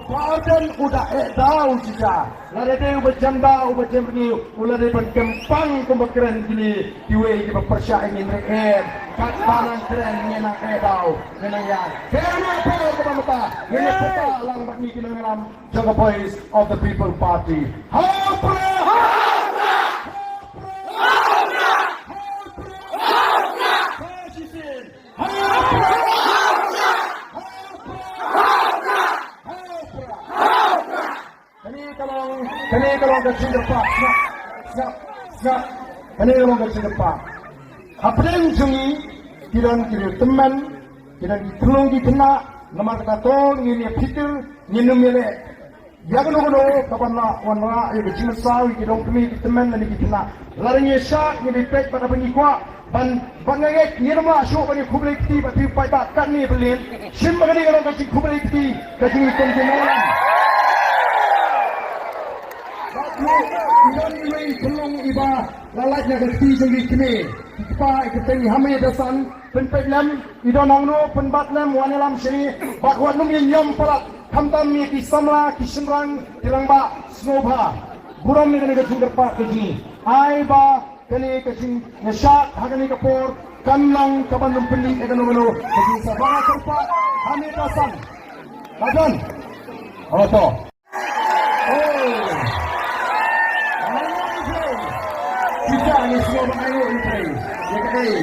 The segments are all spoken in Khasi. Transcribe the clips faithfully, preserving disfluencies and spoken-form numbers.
Bah Ardent u da eh daw shisha. Lada dei uba jem daw, uba jem rngiew, u la dei ban kyrpang kumba kren kine kiwei kiba pyrshah ïa ngi, ngi em. Katba nang kren ngi nang eh daw, ngi nang ïaid. Kane ka por kaba mynta ngi nang pyrta lang bad ngi ki nongïalam jong ka Voice of the People Party. Ha u Prah! Ha u Prah! Ha u Prah! Ha u Prah! Ha u Prah! Ha u Prah! Kane ka long, kane ka long ka jingkyrpad. Sngap, sngap, sngap. Kane ka long ka jingkyrpad. Hapdeng jong ngi ki don ki riew tymmen, ki don ki khyllung ki khynnah, namar kata to ngin ïa phikir, ngin ym ïaleh ïa kano kano kaban lah wanrah ïa ka jingmynsaw ïa ki longkmie ki tymmen lane ki khynnah. Lada ngi ïa shad, ngi dei peit bad haba ngi kwah ban, ban ngeit, ngin ym lah shuh ban ïa khublei kti bad phi paidbah katne pyrlin. Shim ba kane ka long ka jingkhublei kti, ka jingïakhun jingïalang. Bad ngi, i don iwei i khyllung iba la lait na ka kti jong ki kmie. Ki kpa, i kyrteng i Hame Dasan, pynpeit lem, i don hangno, pynbat lem, wan ïalam shane, bad wat nym ïa ñiom palat, khamtam ïa ki samla, ki shynrang, ki rangbah, sngewbha. Burom ïa kane ka jingkyrpad ka jong ngi. Ai ba kane ka jingïashad ha kane ka por kan long kaban ym pynlip ïa kano kano ka jingïashad. Ba nga kyrpad ha Hame Dasan. Ba don. Oh, to. Oh. Kita ni semua mengayu ni. Ïa kaei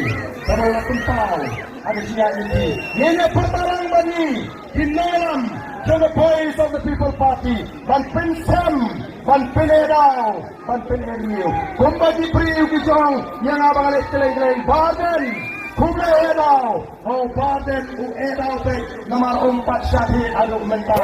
kaba la pynpaw ha ka jingïaid lynti. Ngin ïa pyrta lang bad ngi ki nongïalam jong ka Voice of the People Party ban pynsem, ban pyneh daw, ban pyneh rngiew. Kumba ki briew ki jong ïa nga ba nga leit kylleng kylleng, Bah Ardent, khublei eh daw. Oh, Bah Ardent u eh daw beit namar um pat shad hi haduh mynta.